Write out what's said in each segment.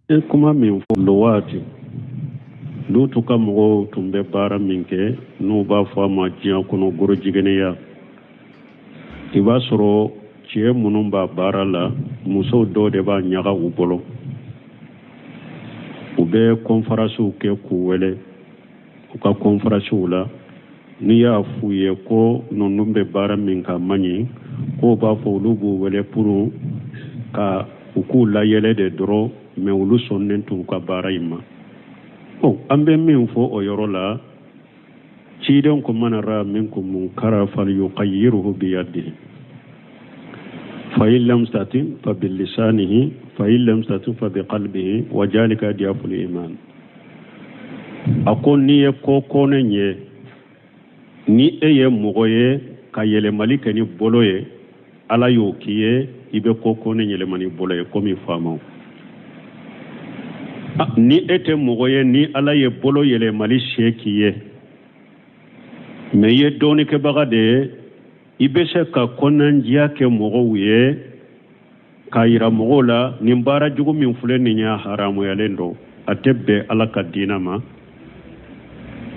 E kuma min fɔ luwaati, Lutu ka mɔgɔw tun bɛ baara min kɛ, n'u b'a fɔ a ma diɲɛ kɔnɔ gorojigɛnɛya, i b'a sɔrɔ cɛ minnu b'a baara la, musow dɔw de b'a ɲaga u bolo. U bɛ kɔnfaransiw kɛ k'u wele u ka kɔnfaransiw la. N'i y'a f'u ye ko ninnu bɛ baara min kan man ɲi, k'o b'a fɔ olu b'u wele pour ka u k'u layɛlɛ de dɔrɔn, mais olu sɔnnen t'u ka baara in ma. Bon, an bɛ min fɔ o yɔrɔ la, ciden ko man ra'a minkum munkara falyughayyirhu biyadihi fa in lam yastati fa bilisanihi fa in lam yastati fa biqalbihi wa zalika ad'aful iman. A ko n'i ye ko kɔnnen ye, ni e ye mɔgɔ ye ka yɛlɛmali kɛ ni bolo ye, Ala y'o k'i ye, i bɛ ko kɔnnen yɛlɛma ni bolo ye komi faamaw. Ni e tɛ mɔgɔ ye ni Ala ye bolo yɛlɛmali se k'i ye, mais i ye dɔnnikɛbaga de ye, i bɛ se ka kɔnɔnandiya kɛ mɔgɔw ye k'a yira mɔgɔw la nin baara jugu min filɛ nin ye, haramuyalen don, a tɛ bɛn Ala ka diinɛ ma,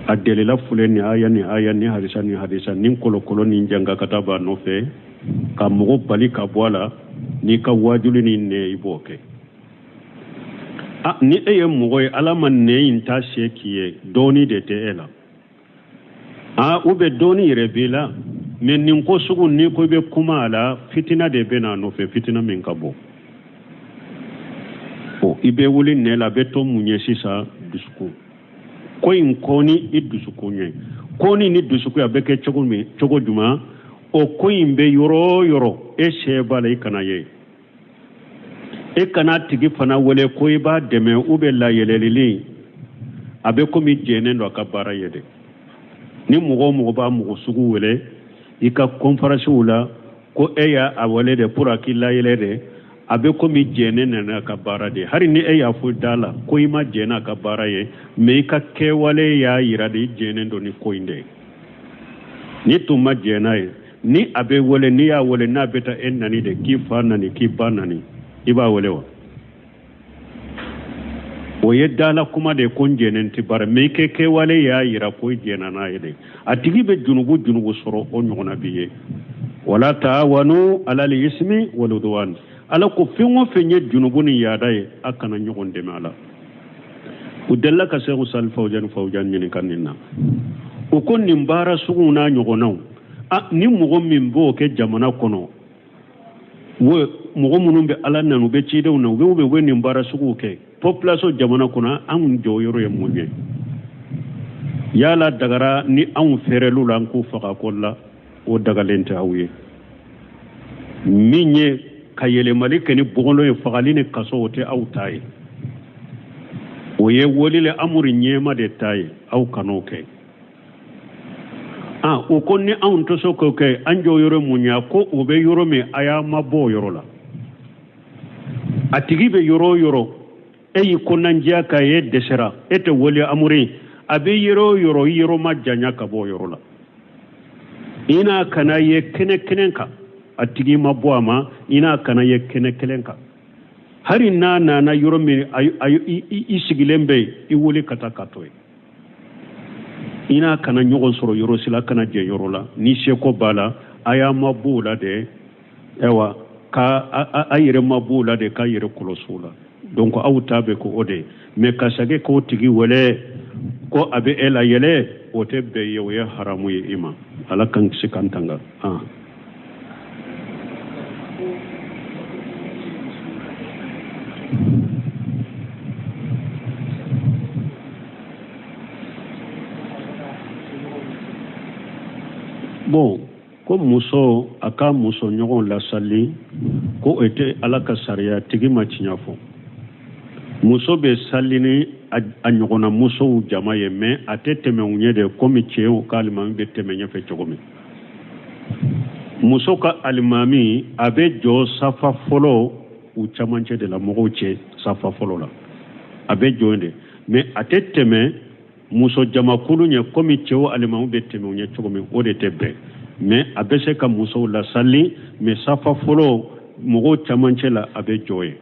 a delila filɛ nin aya ni aya ni hadisa ni hadisa ni kolokolo ni jangakata b'a nɔfɛ, ka mɔgɔ bali ka bɔ a la n'i ka wajuli ni nɛ, i b'o kɛ. Ni e ye mɔgɔ ye Ala ma nɛ in ta se k'i ye, dɔɔni de tɛ e la, aa u bɛ dɔɔni yɛrɛ b'i la, mais nin ko sugu n'i ko i bɛ kuma a la, fitina de bɛ n'a nɔfɛ, fitina min ka bon. I bɛ wuli nɛ la, a bɛ to mun ye sisan? Dusukun ko in kɔni i dusukun ye kɔni ni dusukun a bɛ kɛ cogo min, cogo jumɛn? O ko in bɛ yɔrɔ o yɔrɔ, e se b'a la, i kana ye, e kana tigi fana wele ko i b'a dɛmɛ u bɛ layɛlɛlili, a bɛ komi jɛnnen don a ka baara ye dɛ. Ni mɔgɔ o mɔgɔ b'a mɔgɔ sugu wele i ka kɔnfaransiw la ko e y'a a wele de pour a k'i layɛlɛ de, a bɛ komi jɛnnen nana a ka baara de. Hali ni e y'a fɔ da la ko i ma jɛn n'a ka baara ye, mais i ka kɛwale y'a yira de i jɛnnen don ni ko in de ye. N'i tun ma jɛn n'a ye, ni a bɛ wele, n'i y'a wele n'a bɛ taa e nani de, k'i fa nani, k'i ba nani, i b'a wele wa? O ye dala kuma de ye ko n jɛnnen tɛ baara, mais i ka kɛwale y'a yira ko i jɛnna n'a ye de. A tigi bɛ junubu junubu sɔrɔ, o ɲɔgɔnna b'i ye. Wala taawanu alal ismi wal udwan. Ala ko fɛn o fɛn ye junubu ni yaada ye, a kana ɲɔgɔn dɛmɛ a la. U delila ka Sɛku Sali Fawujani Fawujani ɲininka nin na. U ko nin baara suguw n'a ɲɔgɔnnaw, ni mɔgɔ min b'o kɛ jamana kɔnɔ, mɔgɔ minnu bɛ Ala nani, u bɛ cidenw na, u bɛ nin baara suguw kɛ population jamana kɔnɔ, anw jɔyɔrɔ ye mun ye? Yala dagara ni anw fɛrɛl'u la an k'u faga ko la, o dagalen tɛ aw ye. Min ye ka yɛlɛmali kɛ ni bɔgɔlɔ ye, fagali ni kaso, o tɛ aw ta ye, o ye walil amuri ɲɛma de ta ye, aw kan'o kɛ. O ko ni anw tɛ se k'o kɛ, an jɔyɔrɔ mun ye? Ko o bɛ yɔrɔ min, a y'a mabɔ o yɔrɔ la. A tigi bɛ yɔrɔ o yɔrɔ, e y'i kɔnɔnandiya k'a ye dɛsɛra, e tɛ wali amuri, a bɛ yɔrɔ o yɔrɔ, i yɔrɔ ma janya ka bɔ o yɔrɔ la. I n'a kana ye kɛnɛ kelen kan, a tigi ma bɔ a ma, i n'a kana ye kɛnɛ kelen kan. Hali n'a nana yɔrɔ min, i sigilen bɛ yen, i wuli ka taa ka to yen. I n'a kana ɲɔgɔn sɔrɔ yɔrɔ si la, kana jɛ yɔrɔ la. Ni seko b'a la, a y'a mabɔ o la dɛ. Ayiwa, ka a yɛrɛ mabɔ o la de, k'a yɛrɛ kɔlɔsi o la. Donc aw ta bɛ ko o de ye, mais ka segin k'o tigi wele ko a bɛ e layɛlɛ, o tɛ bɛn ye, o ye haramu ye i ma. Ala k'an kisi k'an tanga. Bon, ko muso a ka muso ɲɔgɔn lasali, ko o tɛ Ala ka sariya, tigi ma tiɲɛ fɔ. Muso bɛ sali ni a ɲɔgɔnna musow jama ye, mais a tɛ tɛmɛ u ɲɛ de, komi cɛw ka alimami bɛ tɛmɛ ɲɛfɛ cogo min. Muso ka alimami a bɛ jɔ safa fɔlɔ u camancɛ de la, mɔgɔw cɛ safa fɔlɔ la, a bɛ jɔ yen de, mais a tɛ tɛmɛ muso jamakulu ɲɛ komi cɛw alimamu bɛ tɛmɛ u ɲɛ cogo min, o de tɛ bɛn. Mais a bɛ se ka musow lasali, mais safa fɔlɔ mɔgɔw camancɛ la, a bɛ jɔ yen.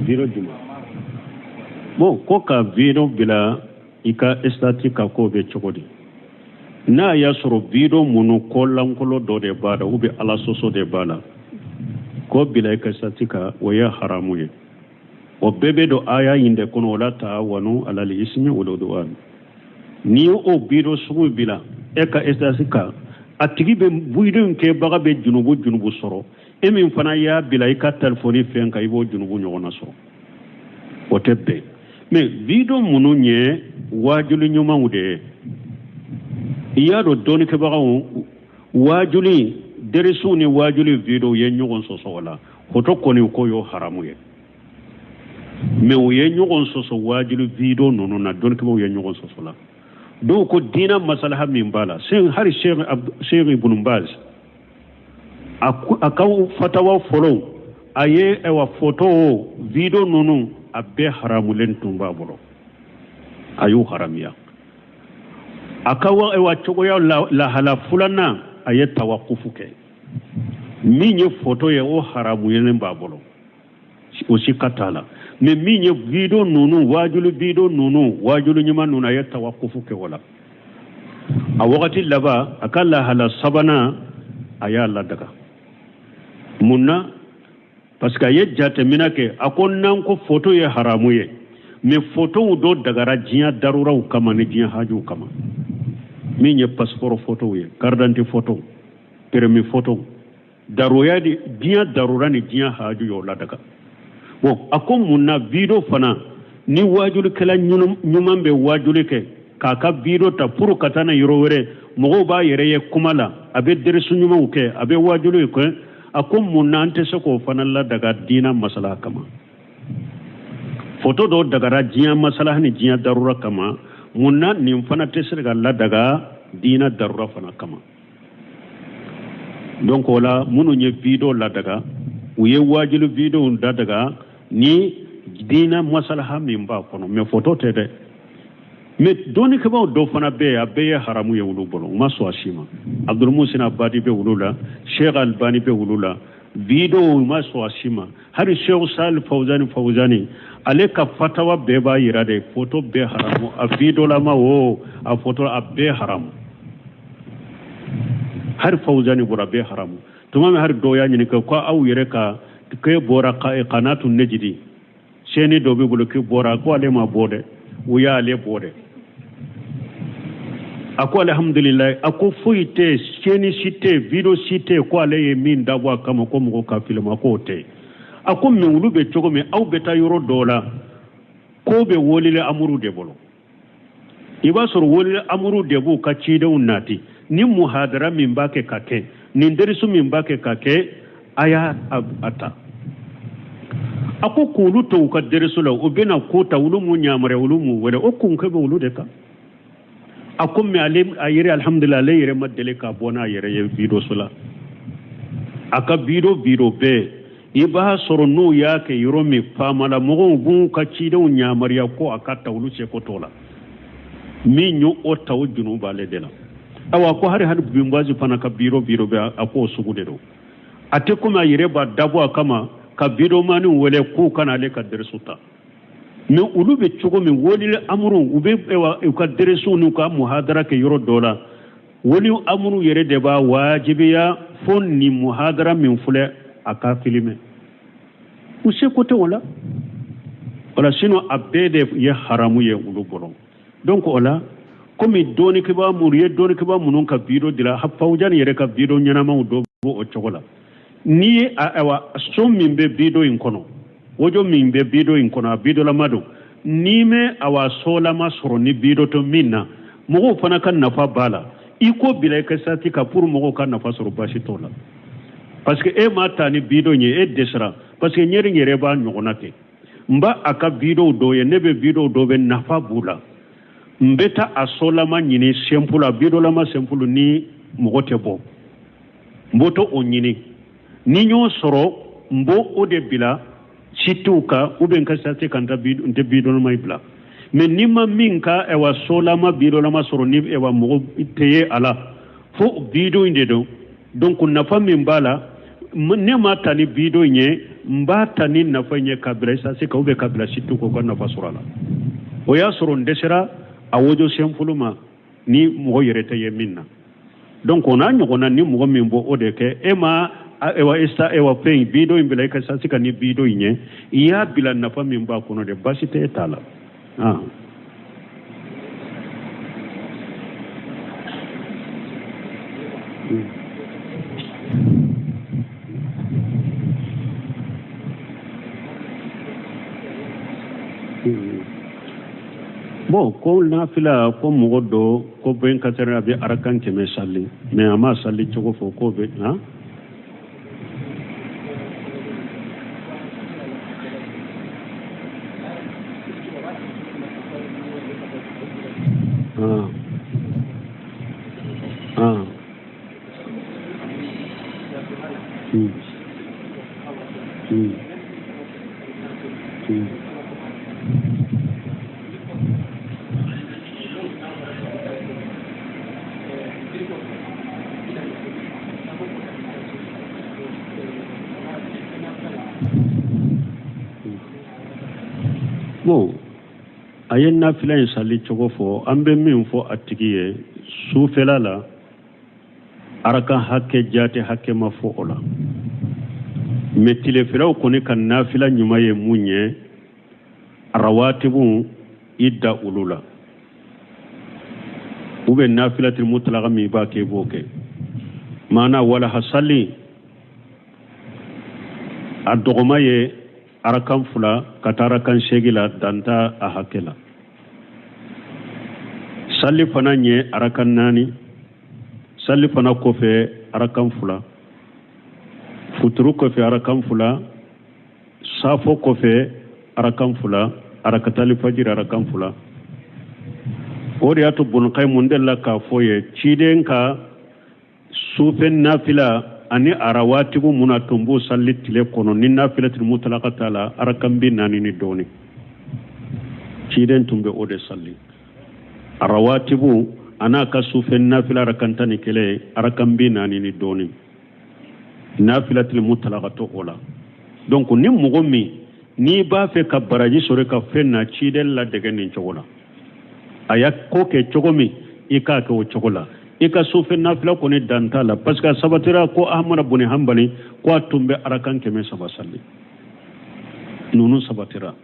Video jumɛn? Bon, ko ka video bila i ka statut kan, k'o bɛ cogo di? N'a y'a sɔrɔ video minnu ko lankolon dɔ de b'a la ou bien Ala sɔsɔ de b'a la, k'o bila i ka statut kan, o ye haramu ye. O bɛɛ bɛ don aya in de kɔnɔ, wala taawanu alal ismi wal udwan. N'i ye o video sugu bila e ka statut kan, a tigi bɛ video in kɛbaga bɛ junubu sɔrɔ. E min fana y'a bila i ka telefɔni fɛn kan, i b'o junubu ɲɔgɔnna sɔrɔ. O tɛ bɛn. Mais video minnu ye waajuli ɲumanw de ye, i y'a dɔn, dɔnnikɛbagaw waajuli derisiw ni waajuli video ye ɲɔgɔn sɔsɔ o la. Foto kɔni ko y'o haramu ye, mais u ye ɲɔgɔn sɔsɔ waajuli video ninnu na. Dɔnnikɛbagaw ye ɲɔgɔn sɔsɔ la. Dɔw ko diina masalaha min b'a la, hali Sheikh Ibn Baz, a ka fatawa fɔlɔ, a ye ayiwa foto video ninnu a bɛɛ haramulen tun b'a bolo, a y'u haramiya. A ka ayiwa cogoya lahala filanan, a ye tawakufu kɛ. Min ye foto ye, o haramuyalen b'a bolo, o si ka t'a la. Mais min ye video ninnu, waajuli video ninnu, waajuli ɲuman ninnu, a ye tawakufu kɛ o la. A wagati laban, a ka lahala sabanan, a y'a ladaga. Mun na? Parce que a ye jateminɛ kɛ, a ko n'an ko foto ye haramu ye, mais fotow dɔ dagara diɲɛ daruraw kama ni diɲɛ hajuw kama, min ye passeport fotow ye, carte d'identité fotow, permis fotow, daruya di diɲɛ darura ni diɲɛ haju y'o ladaga. Bon, a ko mun na video fana, ni waajulikɛla ɲuman bɛ waajuli kɛ k'a ka video ta pour ka taa na yɔrɔ wɛrɛ, mɔgɔw b'a yɛrɛ ye kuma la, a bɛ derisu ɲumanw kɛ, a bɛ waajuli kɛ, a ko mun na an tɛ se k'o fana ladaga diina masala kama? Foto dɔw dagara diɲɛ masala ni diɲɛ darura kama, mun na nin fana tɛ se ka ladaga diina darura fana kama? Donc o la, minnu ye video ladaga, u ye waajuli video ladaga ni diina masalaha min b'a kɔnɔ, mais foto tɛ dɛ. Mais dɔnnikɛbaaw dɔ fana bɛ yen, a bɛɛ ye haramu ye olu bolo, u ma sɔn a si ma. Abdulmusin Abadi bɛ olu la, Sheikh Albani bɛ olu la, video u ma sɔn a si ma. Hali Sheikh Salih Fawzani, ale ka fatawa bɛɛ b'a yira de foto bɛɛ haramu, a videolama o, a foto, a bɛɛ haramu. Hali Fawzani bɔra, a bɛɛ haramu. Tuma min hali dɔw y'a ɲininka ko aw yɛrɛ ka k'e bɔra kanatu nejidi chaîne dɔ b'i bolo, k'e bɔra, ko ale ma bɔ dɛ, u y'ale bɔ dɛ. A ko alhamdulilayi, a ko foyi tɛ, chaîne si tɛ, video si tɛ, ko ale ye min dabɔ a kama ko mɔgɔw ka filmer, k'o tɛ. A ko mais olu bɛ cogo min, aw bɛ taa yɔrɔ dɔw la, ko bɛ wolile amuru de bolo. I b'a sɔrɔ wolile amuru de b'u ka cidenw nati ni muhadara min b'a kɛ ka kɛ, nin derisu min b'a kɛ ka kɛ, a y'a a ta. A ko k'olu to u ka derisu la, u bɛna ko ta, olu m'u yamaruya, olu m'u wele, o kunkɛ bɛ olu de kan. A ko mais ale a yɛrɛ, alhamdulilah, ale yɛrɛ ma deli ka bɔ n'a yɛrɛ ye video so la. A ka video bɛɛ, i b'a sɔrɔ n'u y'a kɛ yɔrɔ min, faamala mɔgɔw b'u ka cidenw yamaruya ko a ka ta, olu seko t'o la. Min y'o o ta, o junu b'ale de la. Awa, ko hali Binbazi fana ka video bɛ, a k'o sugu de don. A tɛ komi a yɛrɛ b'a dabɔ a kama ka videomaniw wele k'u kana ale ka derisu ta. Mais olu bɛ cogo min, wali amuru, u bɛ u ka deresiw n'u ka muhadara kɛ yɔrɔ dɔ la, wali amuru yɛrɛ de b'a wajibiya fo nin muhadara min filɛ, a ka filmer. U seko tɛ o la. Wala sinon a bɛɛ de ye haramu ye olu bolo. Donc o la, komi dɔɔnikɛbaa minnu ye dɔɔnikɛbaa minnu ka video dila, Fawujani yɛrɛ ka video ɲɛnamaw dɔ b'o cogo la. N'i ye ayiwa son min bɛ video in kɔnɔ, wojo min bɛ video in kɔnɔ, a videolama don, n'i mɛ awa solama sɔrɔ ni video to min na, mɔgɔw fana ka nafa b'a la, i ko bila i ka statut kan pour mɔgɔw ka nafa sɔrɔ, baasi t'o la. Parce que e m'a ta ni video ye, e dɛsɛra. Parce que n yɛrɛ b'a ɲɔgɔnna kɛ, n b'a a ka video dɔw ye, ne bɛ video dɔw bɛ, nafa b'u la, n bɛ taa a solama ɲini simple, a videolama simple ni mɔgɔ tɛ bɔ, n b'o to o ɲini. Ni n y'o sɔrɔ, n b'o o de bila sitew kan ou bien n ka statut kan, n tɛ videolama bila. Mais n'i ma min ka ɛwa solama videolama sɔrɔ ni ɛwa mɔgɔ tɛ ye a la, fo video in de don. Donc nafa min b'a la, Ne m'a ta ni bidon in ye, n b'a ta ni nafa in ye ka bila esansi kan ou bien ka bila situ k'o ka nafa sɔrɔ a la. O y'a sɔrɔ n dɛsɛra a wojo senfolo ma ni mɔgɔ yɛrɛ tɛ ye min na. Donc o n'a ɲɔgɔnna, ni mɔgɔ min b'o o de kɛ, e ma ewa esa ewa fɛn bidon in bila i ka esansi kan ni bidon in ye, i y'a bila nafa min b'a kɔnɔ de, baasi tɛ e t'a la. Ah. Bon, ko nafila, ko mɔgɔ dɔ ko 24 heures a bɛ arakan 100 sali, mais a ma sali cogo fɔ k'o bɛ han. Ah. Ah. Hmm. Hmm. Hmm. Bon, a ye nafila in sali cogo fɔ. An bɛ min fɔ a tigi ye sufɛla la, arakan hakɛ jate hakɛ ma fɔ o la, mais tilefɛlaw kɔni ka nafila ɲuman ye mun ye? Rawatibu i da olu la, ou bien nafilatil mutlaka min i b'a kɛ, i b'o kɛ. Maana walaha sali a dɔgɔma ye arakan 2 ka taa arakan 8 la, dan t'a a hakɛ la. Sali fana ɲɛ arakan 4, sali fana kɔfɛ arakan 2, futuru kɔfɛ arakan 2, safo kɔfɛ arakan 2, arakatali fajiri arakan 2. O de y'a to Bun Kayimu n delila k'a fɔ ye, ciden ka sufɛ nafila ani arawatibu mun a tun b'o sali tile kɔnɔ ni nafilatil mutlaka t'a la, arakan 40 ni dɔɔni, ciden tun bɛ o de sali. Arawatibu a n'a ka sufɛ nafila arakan 11, arakan 40 ni dɔɔni, nafilatil mutlaka t'o o la. Donc ni mɔgɔ min n'i b'a fɛ ka baraji sɔrɔ i ka fɛn na, ciden ladege nin cogo la, a y'a ko kɛ cogo min, i k'a kɛ o cogo la. I ka sufɛ nafila kɔni dan t'a la, parce que a sabatira ko Ahmada buni Hanbali ko a tun bɛ arakan 300 sali. Ninnu sabatira,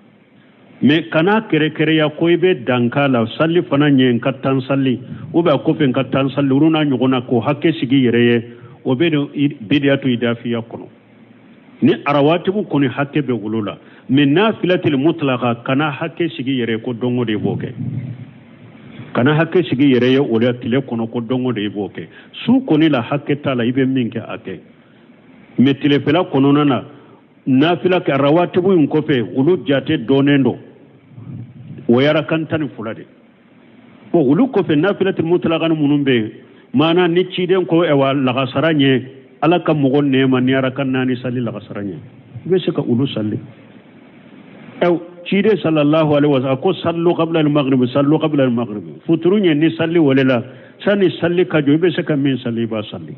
mais kana kɛrɛkɛrɛya ko i bɛ dan k'a la. Sali fana ɲɛ n ka tan sali, ou bien a kɔfɛ n ka tan sali, olu n'a ɲɔgɔn na, k'o hakɛ sigi yɛrɛ ye, o bɛ don bidiyatu idafiya kɔnɔ. Ni arawatibu kɔni hakɛ bɛ olu la, mais nafilatil mutlaka kana hakɛ sigi yɛrɛ ye ko don o de i b'o kɛ. Kana hakɛ sigi yɛrɛ ye o la tile kɔnɔ ko don o de i b'o kɛ. Su kɔni la hakɛ t'a la, i bɛ min kɛ a kɛ. Mais tilefɛla kɔnɔna na, nafila kɛ rawatibu in kɔfɛ, olu jate dɔnnen don, o ye arakan 12 de. Bon, olu kɔfɛ nafilatil mutlaka minnu bɛ yen, maana ni ciden ko ɛwa lagasara ɲɛ, ala ka mɔgɔ nɛɛma ni arakan 4 sali lagasara ɲɛ, i bɛ se ka olu sali. Ɛw ciden sallallahu alaihi wasallam ko sallu qabla al-maghrib, sallu qabla al-maghrib, futuru ɲɛ ni sali welela, sani sali ka jɔ, i bɛ se ka min sali, i b'a sali.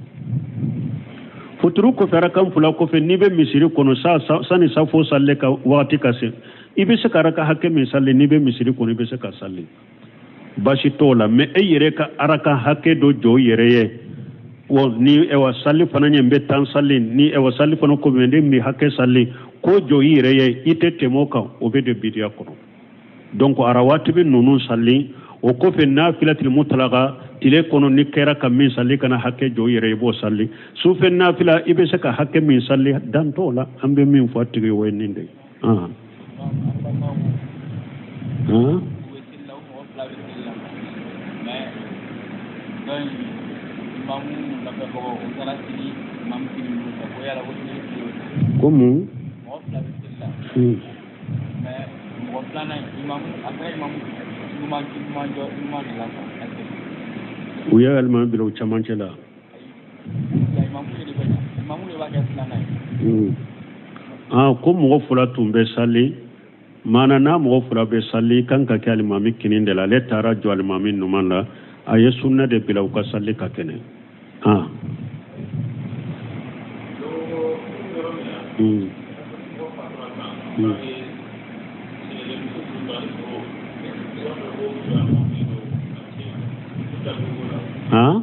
Futuru kɔfɛ arakan 2 kɔfɛ, n'i bɛ misiri kɔnɔ, sani safo sali ka wagati ka se, i bɛ se ka araka hakɛ min sali n'i bɛ misiri kɔnɔ, i bɛ se ka sali, baasi t'o la. Mais e yɛrɛ ka araka hakɛ dɔ jɔ i yɛrɛ ye, wa ni ɛwa sali fana ɲɛ n bɛ tan sali, ni ɛwa sali fana kɔfɛ n bɛ hakɛ sali, k'o jɔ i yɛrɛ ye, i tɛ tɛmɛ o kan, o bɛ don bidiya kɔnɔ. Donc arawatibi ninnu sali, o kɔfɛ nafilatil mutlaka tile kɔnɔ ni kɛra ka min sali, kana hakɛ jɔ i yɛrɛ ye, i b'o sali. Sufɛ nafila i bɛ se ka hakɛ min sali, dan t'o la. An bɛ min fɔ a tigi ye, o ye nin de ye. Ko mun? U ye alimami bila u camancɛ la. Ko mɔgɔ 2 tun bɛ sali, maana n'a mɔgɔ 2 bɛ sali, kan ka kɛ alimami kinin de la, ale taara jɔ alimami numan la, a ye sunna de bila u ka sali ka kɛnɛ. Han? Ah.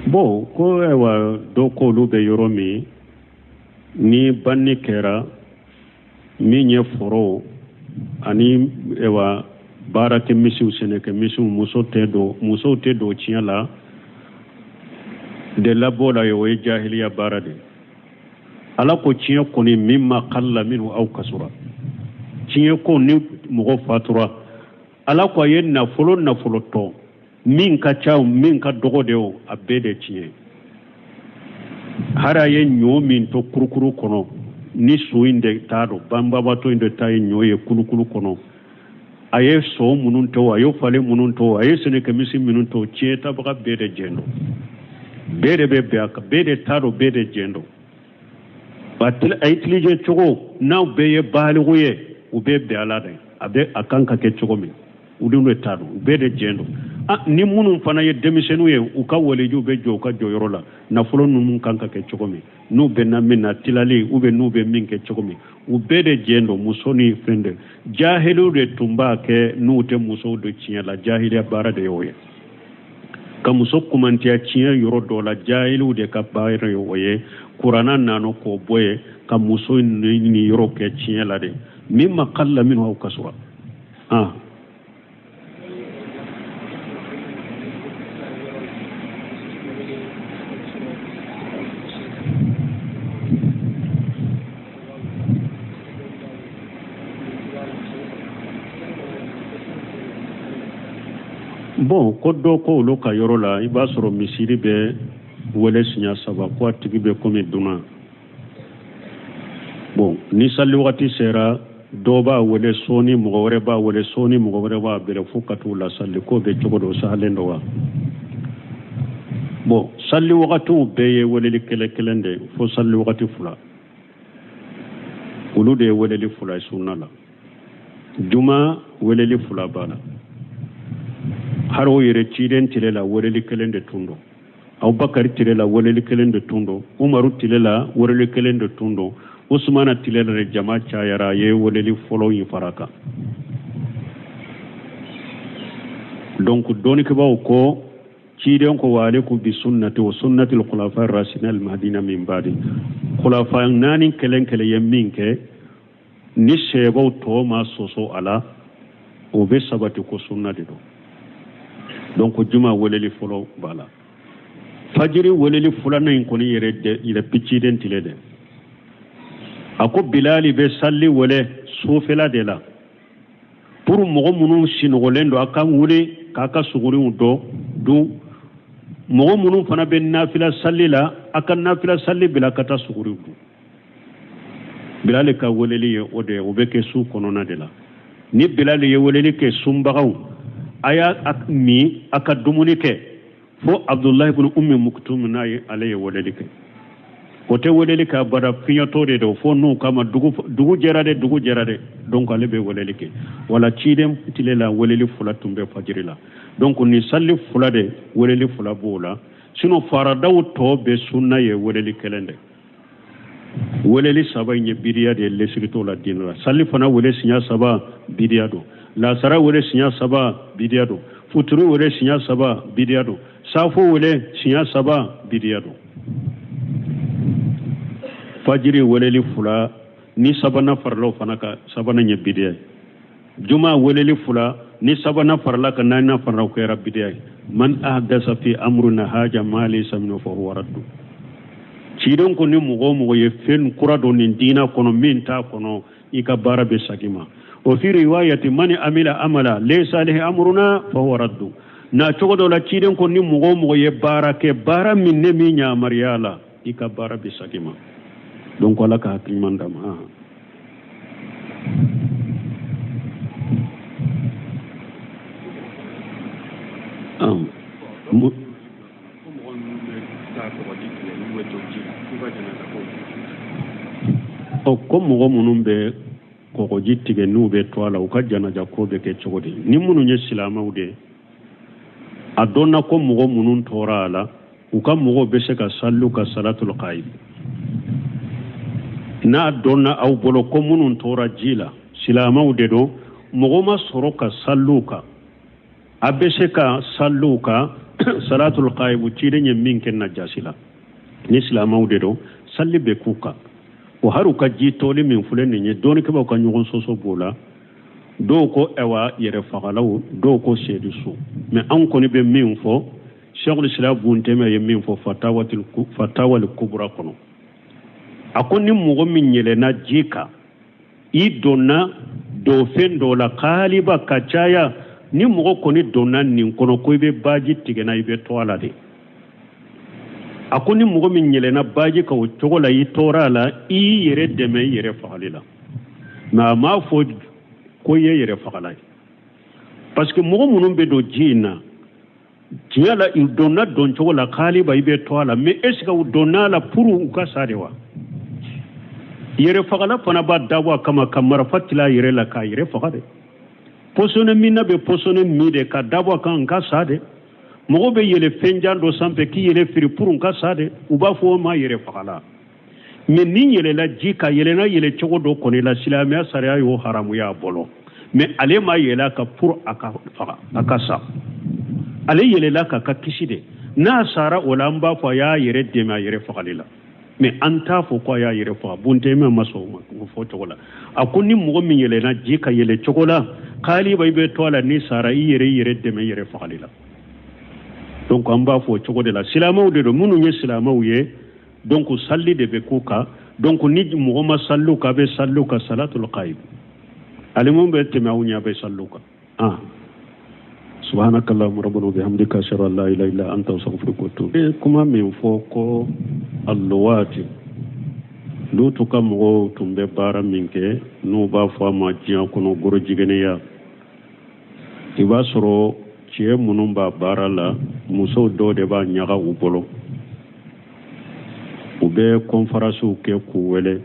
Bon, ko ayiwa dɔ k'olu bɛ yɔrɔ min ni banni kɛra min ye foro ani ayiwa baarakɛ misiw sɛnɛkɛ misiw muso tɛ don musow tɛ don tiɲɛ la de labɔ la ye o ye jahiliya baara de ye ala ko tiɲɛ kɔni mimma qalla minhu aw kasura tiɲɛ ko ni mɔgɔ fatura ala ko a ye nafolo nafolo to min ka ca min ka dɔgɔ de o a bɛɛ de tiɲɛ hari a ye ɲɔ min to kurukuru kɔnɔ ni su in de ta don banbabatɔ in de ta ye ɲɔ ye kulukulu kɔnɔ a ye so minnu to a ye fali minnu to a ye sɛnɛkɛmisi minnu to tiɲɛ tabaga bɛɛ de jɛn don bɛɛ de bɛ bɛn a kan bɛɛ de ta don bɛɛ de jɛn don a utiliser cogo n'aw bɛɛ ye baliku ye u bɛ bɛn a la dɛ a bɛ a kan ka kɛ cogo min olu de ta don u bɛɛ de jɛn don ah, ni minnu fana ye denmisɛnninw ye u ka walijuw bɛ jɔ u ka jɔyɔrɔ la nafolo ninnu kan ka kɛ cogo min n'u bɛnna min na tilali ou bien n'u bɛ min kɛ cogo min u bɛɛ de jɛn don muso ni fɛn de jahiliw de tun b'a kɛ n'u tɛ musow don tiɲɛ la jahiliya baara de y'o ye ka muso kumantiya tiɲɛ yɔrɔ dɔ la jahiliw de ka baara ye o ye kuranna nana k'o bɔ yen ka muso ni yɔrɔ kɛ tiɲɛ la de mimma qalla minhu aw kasura ah bon ko dɔ ko olu ka yɔrɔ la i b'a sɔrɔ misiri bɛ wele siɲɛ saba ko a tigi bɛ komi dunan bon ni sali wagati sera dɔw b'a wele sɔɔni mɔgɔ wɛrɛ b'a wele sɔɔni mɔgɔ wɛrɛ b'a wele fo ka t'u lasali k'o bɛ cogo dɔ sahalen don wa bon sali wagatiw bɛɛ ye weleli kelen kelen de fo sali wagati fila olu de ye weleli fila ye sunna la juma weleli fila b'a la hari o yɛrɛ ciden tile la weleli kelen de tun don abubakari tile la weleli kelen de tun don umaru tile la weleli kelen de tun don usumana tile la de jama cayara a ye weleli fɔlɔ in fara kan donc dɔnnikɛbaaw ko ciden ko wa alaikum bi sunnati wa sunnati al-khulafa ar-rashidin al-mahdina min ba'di khulafa naani kelen kelen ye min kɛ ni sahabaw tɔ ma sɔsɔ a la o bɛ sabati ko sunna de don donc juma weleli fɔlɔ b'a la fajiri weleli filanan in kɔni yɛrɛ yɛrɛ ciden tile dɛ a ko bilali bɛ sali wele sufɛla de la pour mɔgɔ minnu sinɔgɔlen don a ka wuli k'a ka suguriw dɔ dun mɔgɔ minnu fana bɛ nafila sali la a ka nafila sali bila ka taa suguriw dun bilali ka weleli ye o de ye o bɛ kɛ su kɔnɔna de la ni bilali ye weleli kɛ sunbagaw a y'a min a ka dumuni kɛ fo abdulahi ibn ummi muktum n'a ye ale ye weleli kɛ o tɛ weleli kɛ abada fiɲɛtɔ de don fo n'u kama dugu jɛra dɛ dugu jɛra dɛ donc ale bɛ weleli kɛ wala ciden tile la weleli fila tun bɛ fajiri la donc nin sali fila de weleli fila b'o la sinon faradaw tɔ bɛɛ sunna ye weleli kelen de weleli saba in ye bidiya de ye lesiri t'o la diinɛ la salifana wele siɲɛ saba bidiya don lasara wele siɲɛ saba bidiya don futuru wele siɲɛ saba bidiya don safo wele siɲɛ saba bidiya don fajiri weleli fila ni sabanan farala o fana kan sabanan ye bidiya ye juma weleli fila ni sabanan farala kan naaninan farala o kɛra bidiya ye man ahdasa fi amrina haza ma laysa minhu fa huwa raddu ciden ko ni mɔgɔ o mɔgɔ ye fɛn kura don nin diina kɔnɔ min t'a kɔnɔ i ka baara bɛ segin ma wa fi riwayati man amila amala laysa alayhi amruna fa huwa raddu na cogo dɔ la ciden ko ni mɔgɔ o mɔgɔ ye baara kɛ baara min ne m'i yamaruya la i ka baara bɛ segin ma donc ala ka hakili ɲuman d'an ma Ɔ ko mɔgɔ minnu bɛ kɔgɔji tigɛ n'u bɛ to a la, u ka janaja ko bɛ kɛ cogo di? Ni minnu ye silamɛw de ye, a dɔnna ko mɔgɔ minnu tora a la, u ka mɔgɔw bɛ se ka sali u kan salatul ghaib. N'a dɔnna aw bolo ko minnu tora ji la silamɛw de don, mɔgɔ ma sɔrɔ ka sali u kan, a bɛ se ka sali u kan salatul ghaib, ciden ye min kɛ najasi la. Ni silamɛw de don, sali bɛ k'u kan. O hari u ka ji toli min filɛ nin ye, dɔnnikɛbaaw ka ɲɔgɔn sɔsɔ b'o la. Dɔw ko ɛwa yɛrɛfagalaw, dɔw ko seedu su. Mais anw kɔni bɛ min fɔ, Sheikhul Islam Bun Taymiya ye min fɔ fatawal kubra kɔnɔ, a ko ni mɔgɔ min yɛlɛnna ji kan, i donna donfɛn dɔ la kaaliba ka caya, ni mɔgɔ kɔni donna nin kɔnɔ ko i bɛ baji tigɛ na, i bɛ to a la de. A ko ni mɔgɔ min yɛlɛnna baji kan o cogo la, i tora a la, i y'i yɛrɛ dɛmɛ i yɛrɛ fagali la. Mais a m'a fɔ ko i ye yɛrɛ fagala ye, parce que mɔgɔ minnu bɛ don ji in na, tiɲɛ la, u donna don cogo la kaaliba i bɛ to a la, mais est ce que u donna a la pour u ka sa de wa? Yɛrɛ fagala fana b'a dabɔ a kama ka marifa tila a yɛrɛ la k'a yɛrɛ faga de. Pɔsɔni minna bɛ pɔsɔni min de ka dabɔ a kan n ka sa de. Mɔgɔ bɛ yɛlɛ fɛnjan dɔ sanfɛ k'i yɛrɛ firi pour n ka sa de, u b'a fɔ o ma yɛrɛ fagala. Mais ni yɛlɛla ji kan, yɛlɛna yɛlɛ cogo dɔ kɔni la, silamɛya sariya y'o haramuya a bolo. Mais ale ma yɛlɛ a kan pour a ka faga, a ka sa. Ale yɛlɛla k'a ka kisi de. N'a sara o la, an b'a fɔ a y'a yɛrɛ dɛmɛ a yɛrɛ fagali la, mais an t'a fɔ ko a y'a yɛrɛ faga. Bun Taymiya ma sɔn o ma o fɔ cogo la. A ko ni mɔgɔ min yɛlɛna ji kan yɛlɛ cogo la kaaliba i bɛ to a la, n'i sara, i yɛrɛ i yɛrɛ dɛmɛ i yɛrɛ fagali la. Donc an b'a fɔ o cogo de la, silamɛw de don. Minnu ye silamɛw ye, donc sali de bɛ k'u kan. Donc ni mɔgɔ ma sali u kan, a bɛ sali u kan salatul ghaib. Ale mun bɛ tɛmɛ aw ɲɛ, a bɛ sali u kan. Ah, subhanaka allahumma rabbana wa bihamdika, ashhadu an la ilaha illa anta, astaghfiruka wa atubu. E kuma min fɔ ko alluwaati, Lutu ka mɔgɔw tun bɛ baara min kɛ, n'u b'a fɔ a ma diɲɛ kɔnɔ gorojigɛnɛya, i b'a sɔrɔ cɛ minnu b'a baara la, musow dɔw de b'a ɲaga u bolo. U bɛ kɔnfaransiw kɛ k'u wele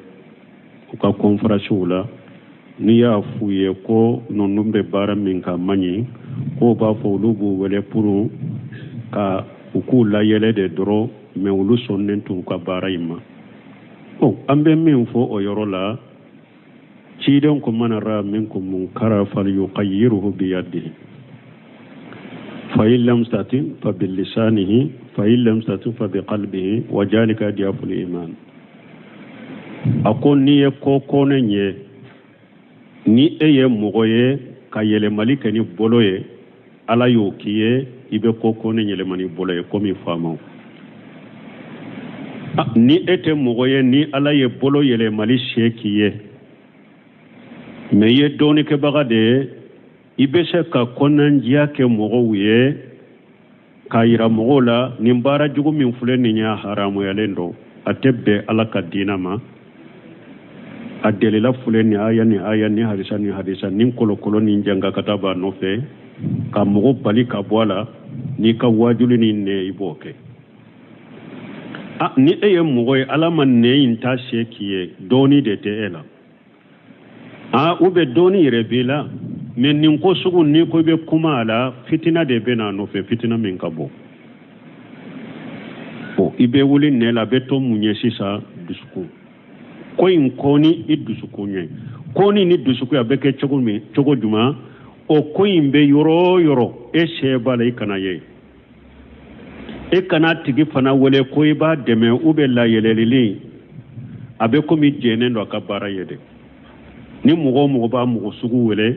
u ka kɔnfaransiw la. N'i y'a f'u ye ko ninnu bɛ baara min kan man ɲi, k'o b'a fɔ olu b'u wele pour ka u k'u layɛlɛ de dɔrɔn, mais olu sɔnnen t'u ka baara in ma. Bon, an bɛ min fɔ o yɔrɔ la, ciden ko man ra'a minkum munkara falyughayyirhu biyadihi, fa in lam yastati fa bilisanihi, fa in lam yastati fa biqalbihi, wa dhalika ad'aful iman. A ko n'i ye ko kɔnɛ ye, ni e ye mɔgɔ ye ka yɛlɛmali kɛ ni bolo ye, Ala y'o k'i ye, i bɛ ko kɔnɛ yɛlɛma ni bolo ye komi faamaw. Ni e tɛ mɔgɔ ye ni Ala ye bolo yɛlɛmali se k'i ye, mais i ye dɔnnikɛbaga de ye, i bɛ se ka kɔnɔnandiya kɛ mɔgɔw ye k'a yira mɔgɔw la nin baara jugu min filɛ nin ye, haramuyalen don, a tɛ bɛn Ala ka diinɛ ma. A delila filɛ nin aya ni aya ni hadisa ni hadisa ni kolokolo ni jangakata b'a nɔfɛ ka mɔgɔ bali ka bɔ a la. N'i ka wajuli ni nɛ, i b'o kɛ. Ni e ye mɔgɔ ye, Ala ma nɛ in ta se k'i ye, dɔɔni de tɛ e la, u bɛ dɔɔni yɛrɛ b'i la, mais nin ko sugu, n'i ko i bɛ kuma a la, fitina de bɛ n'a nɔfɛ, fitina min ka bon. Bon, i bɛ wuli nɛ la, a bɛ to mun ye sisan? Dusukun ko in kɔni, i dusukun ye kɔni ni dusukun, a bɛ kɛ cogo min, cogo jumɛn? O ko in bɛ yɔrɔ o yɔrɔ, e se b'a la, i kana ye, e kana tigi fana wele ko i b'a dɛmɛ u bɛ layɛlɛlili. A bɛ komi jɛnnen don a ka baara ye de. Ni mɔgɔ o mɔgɔ b'a mɔgɔ sugu wele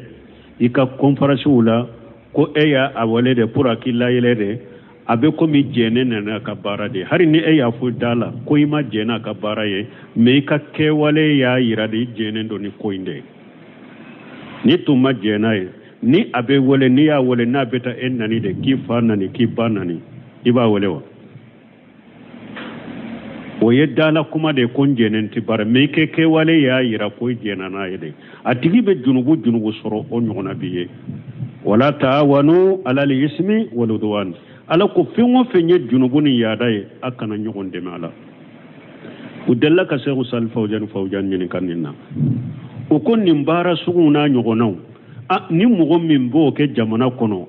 i ka kɔnfaransiw la ko e y'a a wele de pour a k'i layɛlɛ de, a bɛ komi jɛnnen nana a ka baara de. Hali ni e y'a fɔ da la ko i ma jɛn n'a ka baara ye, mais i ka kɛwale y'a yira de i jɛnnen don ni ko in de ye. Ni tun ma jɛn n'a ye, ni a bɛ wele, n'i y'a wele, n'a bɛ taa e nani de, k'i fa nani, k'i ba nani, i b'a wele wa? O ye dala kuma de ye ko n jɛnnen tɛ baara, mais i kɛ kɛwale y'a yira ko i jɛnna n'a ye de. A tigi bɛ junubu junubu sɔrɔ o ɲɔgɔnna b'i ye. Wala taawanu alal ismi wal udwan. Ala ko fɛn o fɛn ye junubu ni yaada ye, a kana ɲɔgɔn dɛmɛ a la. U delila ka Sɛku Sali Fawujani Fawujani ɲininka nin na. O ko nin baara suguw n'a ɲɔgɔnnaw, ni mɔgɔ min b'o kɛ jamana kɔnɔ,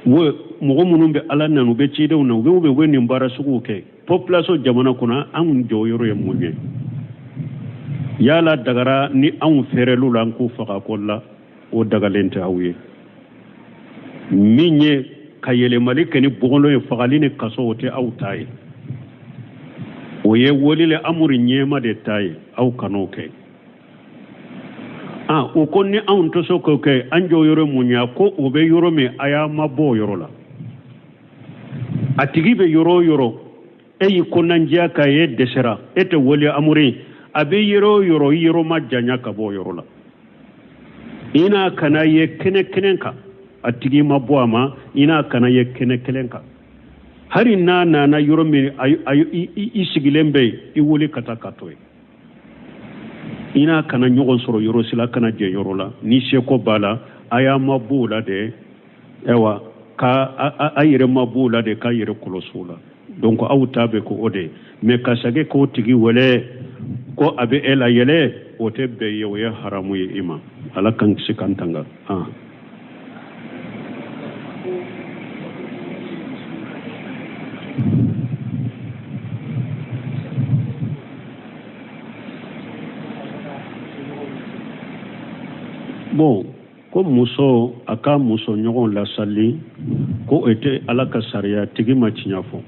mɔgɔ minnu bɛ Ala nani, u bɛ cidenw na, u bɛ nin baara suguw kɛ population jamana kɔnɔ, anw jɔyɔrɔ ye mun ye? Yala dagara ni anw fɛrɛl'u la an k'u faga ko la, o dagalen tɛ aw ye. Min ye ka yɛlɛmali kɛ ni bɔgɔlon ye, fagali ni kaso, o tɛ aw ta ye, o ye walil amuri ɲɛma de ta ye, aw kan'o kɛ. O ko ni anw tɛ se k'o kɛ, an jɔyɔrɔ mun ye? Ko o bɛ yɔrɔ min, a y'a mabɔ o yɔrɔ la. A tigi bɛ yɔrɔ o yɔrɔ, e y'i kɔnɔnandiya k'a ye dɛsɛra, e tɛ wali amuri, a bɛ yɔrɔ o yɔrɔ, i yɔrɔ ma janya ka bɔ o yɔrɔ la. I n'a kana ye kɛnɛ kelen kan, a tigi ma bɔ a ma, i n'a kana ye kɛnɛ kelen kan. Hali n'a nana yɔrɔ min, i sigilen bɛ yen, i wuli ka taa ka to yen. I n'a kana ɲɔgɔn sɔrɔ yɔrɔ si la, kana jɛ yɔrɔ la. Ni seko b'a la, a y'a mabɔ o la de. Ayiwa, ka a yɛrɛ mabɔ o la de, k'a yɛrɛ kɔlɔsi o la. Donc aw ta bɛ ko o de ye. Mais ka segin k'o tigi wele ko a bɛ e la yɛlɛ, o tɛ bɛn ye, o ye haramu ye i ma. Ala k'an kisi k'an tanga. Bon, ko muso a ka muso ɲɔgɔn lasali, ko o tɛ Ala ka sariya, tigi ma tiɲɛ fɔ.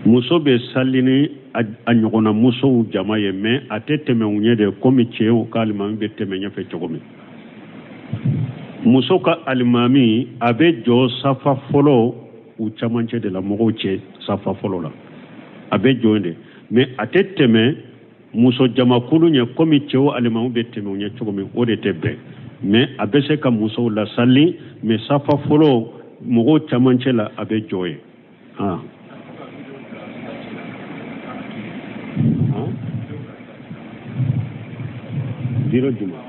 Muso bɛ sali ni a ɲɔgɔnna musow jama ye, mais a tɛ tɛmɛ u ɲɛ de, komi cɛw ka alimami bɛ tɛmɛ ɲɛfɛ cogo min. Muso ka alimami, a bɛ jɔ safa fɔlɔ u camancɛ de la, mɔgɔw cɛ safa fɔlɔ la, a bɛ jɔ yen de, mais a tɛ tɛmɛ muso jamakulu ɲɛ komi cɛw alimamu bɛ tɛmɛ u ɲɛ cogo min, o de tɛ bɛn. Mais a bɛ se ka musow lasali, mais safa fɔlɔ mɔgɔw camancɛ la, a bɛ jɔ yen. Vidéo jumɛn?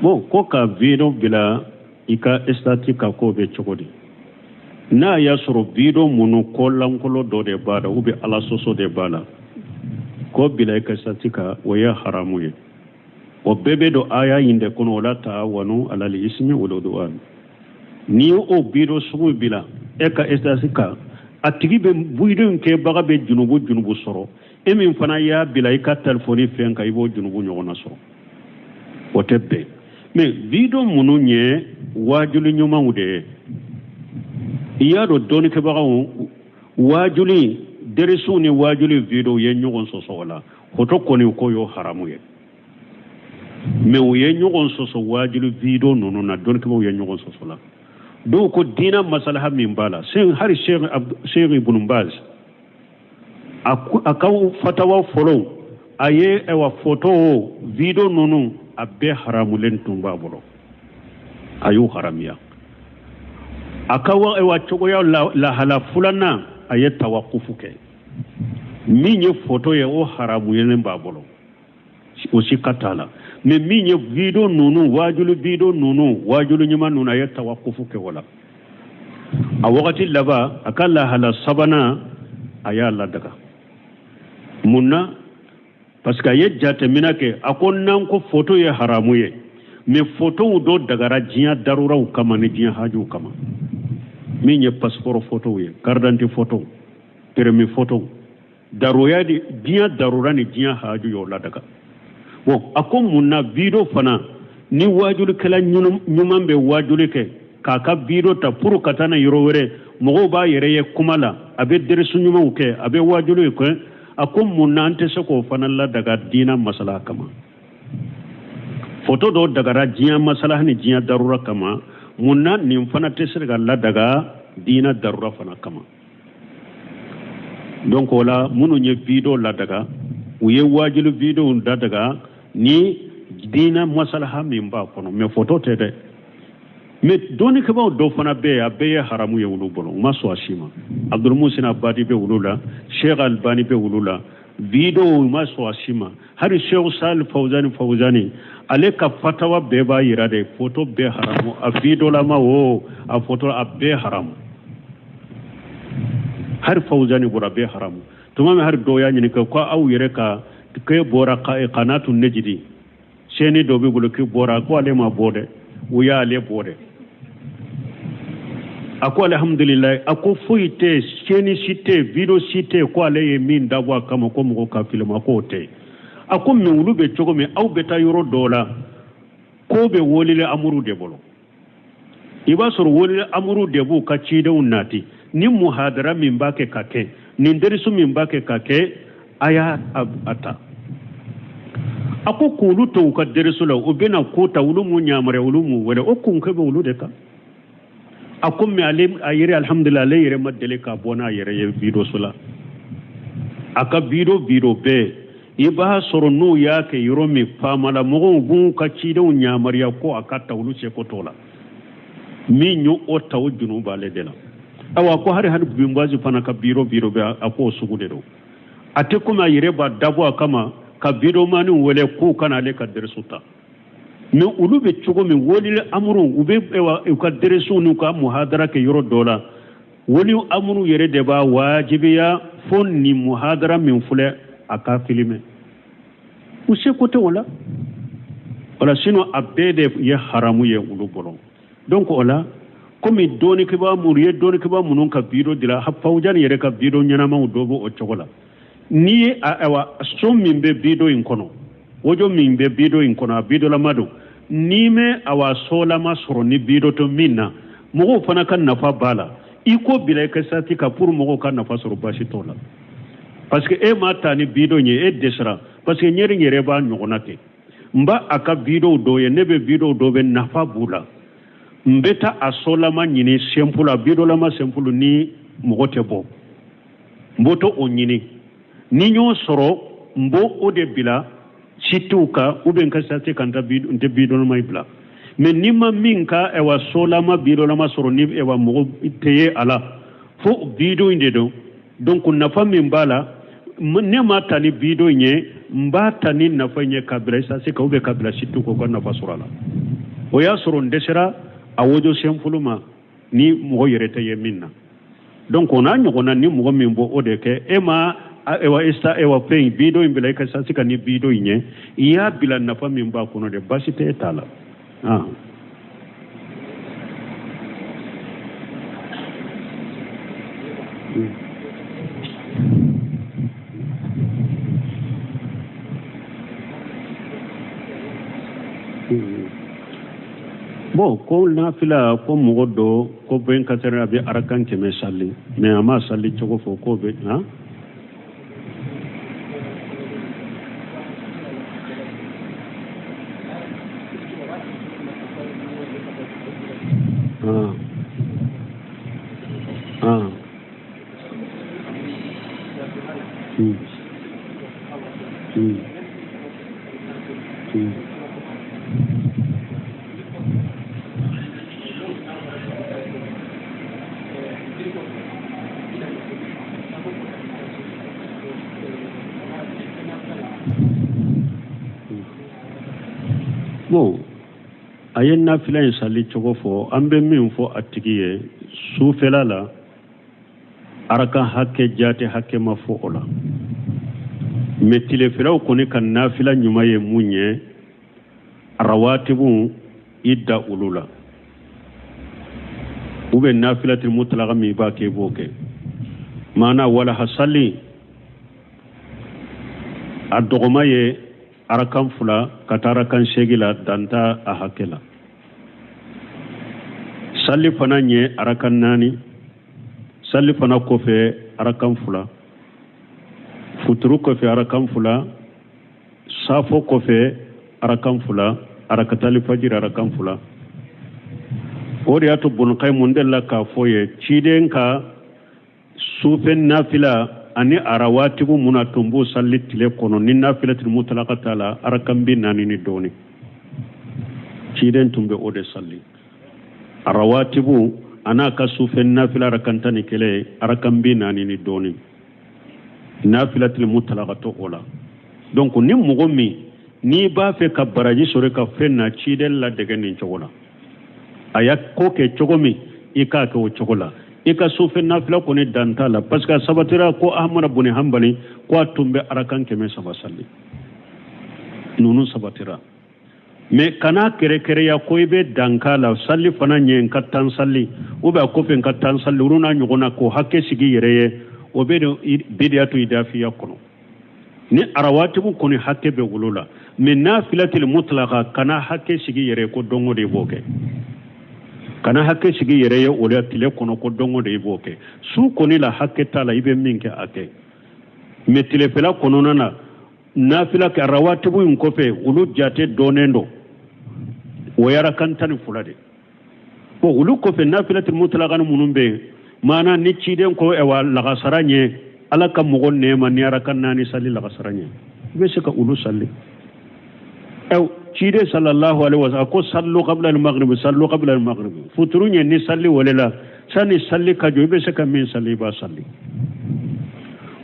Bon, ko ka vidéo bila i ka statut kan, k'o bɛ cogo di? N'a y'a sɔrɔ vidéo minnu ko lankolon dɔ de b'a la, ou bien Ala sɔsɔ de b'a la, k'o bila i ka statut kan, o ye haramu ye. O bɛɛ bɛ don aya in de kɔnɔ, wala taawanu alal ismi wal udwan. N'i ye o vidéo sugu bila e ka statut kan, a tigi bɛ vidéo in kɛbaga bɛ junubu sɔrɔ, e min fana y'a bila i ka telefɔni fɛn kan, i b'o junubu ɲɔgɔnna sɔrɔ, o tɛ bɛn. Mais vidéo minnu ye waajuli ɲumanw de ye, i y'a dɔn dɔnnikɛbagaw waajuli derisiw ni waajuli vidéo ye ɲɔgɔn sɔsɔ o la. Foto kɔni ko y'o haramu ye, mais u ye ɲɔgɔn sɔsɔ waajuli vidéo ninnu na, dɔnnikɛbagaw ye ɲɔgɔn sɔsɔ la. Dɔw ko diina masalaha min b'a la, hali Sheikh Ibn Baz a ka fatawa fɔlɔ, a ye ayiwa foto vidéo ninnu a bɛɛ haramulen tun b'a bolo, a y'u haramiya. A ka ayiwa cogoya lahala filanan, a ye tawakufu kɛ, min ye foto ye o haramuyalen b'a bolo, o si ka t'a la. Mais min ye vidéo ninnu, waajuli vidéo ninnu, waajuli ɲuman ninnu, a ye tawakufu kɛ o la. A wagati laban, a ka lahala sabanan, a y'a ladaga. Mun na? Parce que a ye jateminɛ kɛ, a ko n'an ko foto ye haramu ye, mais fotow dɔ dagara diɲɛ daruraw kama ni diɲɛ hajuw kama, min ye passeport fotow ye, carte d'identité fotow, permis fotow, daruya di diɲɛ darura ni diɲɛ haju y'o ladaga. Bon, a ko mun na vidéo fana, ni waajulikɛla ɲuman bɛ waajuli kɛ k'a ka vidéo ta pour ka taa na yɔrɔ wɛrɛ, mɔgɔw b'a yɛrɛ ye kuma la, a bɛ derisu ɲumanw kɛ, a bɛ waajuli kɛ, a ko mun na an tɛ se k'o fana ladaga diina masala kama? Foto dɔw dagara diɲɛ masala ni diɲɛ darura kama, mun na nin fana tɛ se ka ladaga diina darura fana kama? Donc o la, minnu ye vidéo ladaga, u ye waajuli vidéo ladaga ni diina masalaha min b'a kɔnɔ, mais foto tɛ dɛ. Mais dɔnnikɛbaaw dɔw fana bɛ yen, a bɛɛ ye haramu ye olu bolo, u ma sɔn a si ma. Abdul Muhsin Abadi bɛ olu la, Sheikh Albani bɛ olu la, vidéo u ma sɔn a si ma. Hali Sheikh Salih Fawzani, ale ka fatawa bɛɛ b'a yira de, foto bɛɛ haramu, a vidéo lama o, a foto a bɛɛ haramu. Hali Fawzani bɔra, bɛɛ haramu. Tuma min hali dɔw y'a ɲininka ko aw yɛrɛ ka K'e bɔra kanatu nejidi sɛni dɔ b'i bolo k'i bɔra. Ko ale ma bɔ dɛ, u y'ale bɔ dɛ. A ko alihamudulilayi, a ko foyi tɛ, sɛni si tɛ, video si tɛ, ko ale ye min dabɔ a kama ko mɔgɔw ka filima, k'o tɛ. A ko mɛ olu bɛ cogo min, aw bɛ taa yɔrɔ dɔw la, ko bɛ wolile amuru de bolo. I b'a sɔrɔ wolile amuru de b'u ka cidenw nati ni muhadara min b'a kɛ ka kɛ, nin derisu min b'a kɛ ka kɛ, a y'a a ta. A ko k'olu to u ka derisu la, u bɛna ko ta, olu m'u yamaruya, olu m'u wele, o kunkɛ bɛ olu de kan. A ko mɛ ale a yɛrɛ, alihamudulila, ale yɛrɛ ma deli ka bɔ n'a yɛrɛ ye videoso la. A ka video bɛɛ, i b'a sɔrɔ n'u y'a kɛ yɔrɔ min, faamala mɔgɔw b'u ka cidenw yamaruya ko a ka ta, olu seko t'o la. Min y'o o ta, o junu b'ale de la. Awa, ko hali binbazi fana ka video bɛ, a k'o sugu de don. A tɛ komi a yɛrɛ b'a dabɔ a kama ka videomaniw wele k'u ka na ale ka derisu ta. Mɛ olu bɛ cogo min, wali amuru, u bɛ u ka derisu n'u ka muhadara kɛ yɔrɔ dɔ la, wali amuru yɛrɛ de b'a wajibiya fo nin muhadara min filɛ, a ka filime. U seko tɛ o la. Wala sinon a bɛɛ de ye haramu ye olu bolo. Donc o la, komi dɔɔnikɛbaa minnu ye dɔɔnikɛbaa minnu ka video dila, Fawujani yɛrɛ ka video ɲɛnamaw dɔ b'o o cogo la. N'i ye ayiwa son min bɛ video in kɔnɔ, wojo min bɛ video in kɔnɔ, a videolama don, n'i mɛ awa solama sɔrɔ ni video to min na, mɔgɔw fana ka nafa b'a la, i k'o bila i ka sati kan pour mɔgɔw ka nafa sɔrɔ, baasi t'o la. Parce que e m'a ta ni video ye, e dɛsɛra. Parce que n yɛrɛ b'a ɲɔgɔnna kɛ, n b'a a ka video dɔw ye, ne bɛ video dɔw bɛ nafa b'u la, n bɛ taa a solama ɲini simple, a videolama simple ni mɔgɔ tɛ bɔ, n b'o to o ɲini. Ni n y'o sɔrɔ, n b'o o de bila sitew kan ou bien n ka site kan, n tɛ videolama bila. Mɛ n'i ma min ka ɛwa solama videolama sɔrɔ ni ɛwa mɔgɔ tɛ ye a la, fo video in de don. Donc nafa min b'a la, ne m'a ta ni video in ye, n b'a ta ni nafa in ye ka bila site kan ou bien ka bila site kan, ka nafa sɔrɔ a la. O y'a sɔrɔ n dɛsɛra a wojo simple ma ni mɔgɔ yɛrɛ tɛ ye min na. Donc o n'a ɲɔgɔnna, ni mɔgɔ min b'o o de kɛ, e ma ewa ista ewa fɛn video in bila i ka site kan ni video in ye, i y'a bila nafa min b'a kɔnɔ de, baasi tɛ e t'a la. Ah. Bon, ko nafila, ko mɔgɔ dɔ ko 24 heures a bɛ arakan 100 sali, mais a ma sali cogo fɔ k'o bɛ han. Ah. Ah. Hmm. Hmm. Hmm. Bon, a ye nafila in sali cogo fɔ. An bɛ min fɔ a tigi ye sufɛla la, arakan hakɛ jate hakɛ ma fɔ o la. Mɛ tilefɛlaw kɔni ka nafila ɲuman ye mun ye? Rawatibu, i da olu la, u bɛ nafilatil mutlaka min i b'a kɛ, i b'o kɛ. Maana walaha sali a dɔgɔma ye arakan 2 ka taa arakan 8 la, dan t'a a hakɛ la. Sali fana ɲɛ arakan 4, sali fana kɔfɛ arakan 2, futuru kɔfɛ arakan 2, safo kɔfɛ arakan 2, arakatali fajiri arakan 2. O de y'a to Bun Kayimu delila k'a fɔ ye ciden ka sufɛ nafila ani arawatibu mun a tun b'o sali tile kɔnɔ ni nafilatil mutlaka t'a la, arakan 40 ni dɔɔni, ciden tun bɛ o de sali. Arawatibu a n'a ka sufɛ nafila arakan 11, arakan 40 ni dɔɔni, nafilatil mutlaka to o la. Donc ni mɔgɔ min n'i b'a fɛ ka baraji sɔrɔ i ka fɛn na, ciden ladege nin cogo la, a y'a ko kɛ cogo min, i k'a kɛ o cogo la. I ka sufɛ nafila kɔni dan t'a la, parce que a sabatira ko Ahmada buni Hanbali ko a tun bɛ arakan 300 sali. Ninnu sabatira, mais kana kɛrɛkɛrɛya ko i bɛ dan k'a la. Sali fana ɲɛ n ka 10 sali, ou bien a kɔfɛ n ka 10 sali, olu n'a ɲɔgɔn na, k'o hakɛ sigi yɛrɛ ye, o bɛ don bidiyatu idafiya kɔnɔ. Ni arawatibu kɔni hakɛ bɛ olu la, mais nafilatil mutlaka, kana hakɛ sigi yɛrɛ ye ko don o don i b'o kɛ. Kana hakɛ sigi yɛrɛ ye o la tile kɔnɔ ko don o don i b'o kɛ. Su kɔni la, hakɛ t'a la, i bɛ min kɛ, a kɛ. Mais tilefɛla kɔnɔna na, nafila kɛ rawatibu in kɔfɛ, olu jate dɔnnen don, o ye arakan 12 de. Bon, olu kɔfɛ, nafilatil mutlaka minnu bɛ yen, maana ni ciden ko ɛwa lagasara ɲɛ, Ala ka mɔgɔ nɛɛma ni arakan 4 sali lagasara ɲɛ, i bɛ se ka olu sali. Ɛ ciden sallallahu alaihi wasallam ko sallu qabla al-maghrib, sallu qabla al-maghrib. Futuru ɲɛ ni sali welela, sani sali ka jɔ, i bɛ se ka min sali, i b'a sali.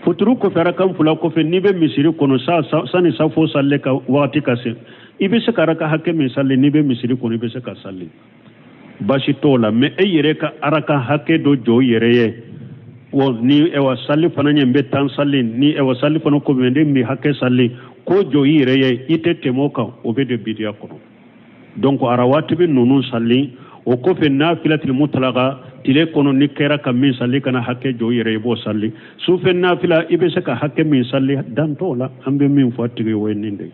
Futuru kɔfɛ, arakan 2 kɔfɛ, n'i bɛ misiri kɔnɔ, sani safo sali ka wagati ka se, i bɛ se ka araka hakɛ min sali n'i bɛ misiri kɔnɔ, i bɛ se ka sali, baasi t'o la. Mais e yɛrɛ ka araka hakɛ dɔ jɔ i yɛrɛ ye, wa ni ɛwa sali fana ɲɛ n bɛ 10 sali, ni ɛwa sali fana kɔfɛ n bɛ hakɛ sali, k'o jɔ i yɛrɛ ye, i tɛ tɛmɛ o kan, o bɛ don bidiya kɔnɔ. Donc arawatibi ninnu sali, o kɔfɛ nafilatil mutlaka, tile kɔnɔ ni kɛra ka min sali, kana hakɛ jɔ i yɛrɛ, i b'o sali. Sufɛ nafila, i bɛ se ka hakɛ min sali, dan t'o la. An bɛ min fɔ a tigi ye, o ye nin de ye.